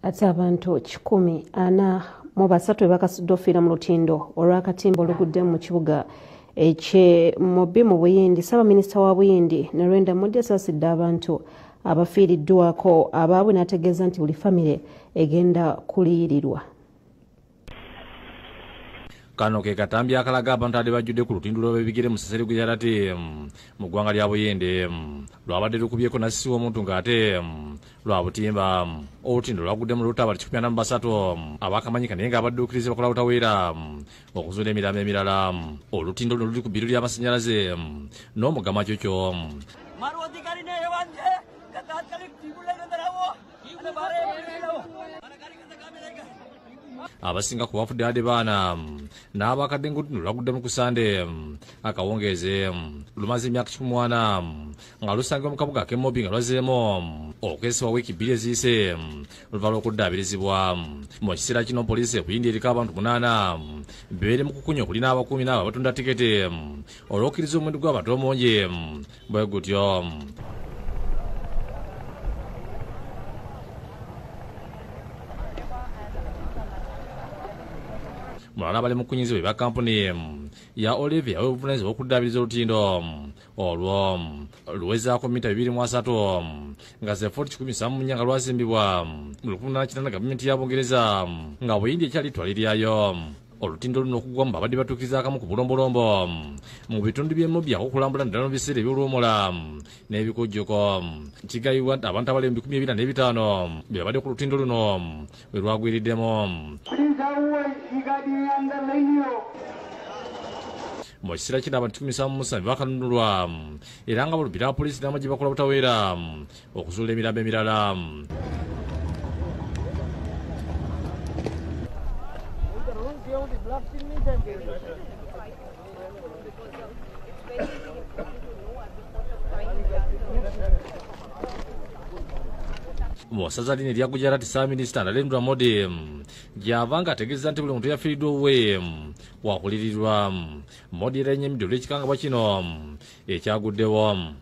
Ate abantu 143 bakasuddwa ofiira mu lutindo olw'akatimba olugudde mu kibuga ekye Mobi mu Buyindi. Ssaabaminisita wa Buyindi Narendra Modi asaasidde abantu abafiiriddwako abaabwe n'ategeeza nti buli famire egenda kuliyirirwa. Kano ke katambi akalaga abantu ade bajjudde ku lutindo lw'ebigere mu ssese Gujarat mu ggwanga lya Buyindi. Lwabadde lukubyeko n'assibwa omuntu ng'ate lwa butimba. Olutindo lwagudde mu lutta abantu 143 abakamanyika naye ng'abadduukirize bakola butaweera okuzuula emirambo emirala. Olutindo luno luli ku bbiru ly'amasannyalaze n'omugama kyokyo. Abasinga ku bafudde ade baana n'abakadde ng'olutindo lwagudde mu kusande akawungeeze. Lumaze emyaka 14 nga lusangibwa mu kabuga ak'e Mobi nga lwazzeemu okwesibwa wiiki 2 eziyise oluva lw'okuddaabirizibwa. Mu kiseera kino poliisi ekuyindi eriko abantu 8 beeri mu kukunya okuli n'abakuumi n'abo abatunda tiketi olw'okkiriza omuwendo gw'abantu omungi bwe gutyo. Mulala abali mu kunyizibwa eba kampuni ya Olivia obuvunaanyizibwa okuddaabiriza olutindo olwo luwezaako mita 230 nga ze fuuti 174 nga lwazimbibwa mu 1908 gavumenti ya Bungereza nga Buyindi ekyali ttwale lyayo. Olutindo luno okugwamu babadde batuukiriza akamu ku bulombolombo mu bitundu by'e Mobi okulambula naddala mu biseera eby'oluwummula n'ebikujjuko. Kigambibwa nti abantu abali mu 2005 be babadde ku lutindo luno we lwagwiriddemu. Mu kiseera kino abantu 177 bakanunulwa era nga balubira poliisi n'amagye bakola butaweera okuzuula emirambo emirala. Mu ssaza lino erya Gujarat, Ssaabaminisita Narendra Modi gy'ava ng'ategeeza nti buli muntu yafiiriddwa owuwe wakulirirwa. Modi era yennyamidde olw'ekikangabwa kino ekyaguddewo.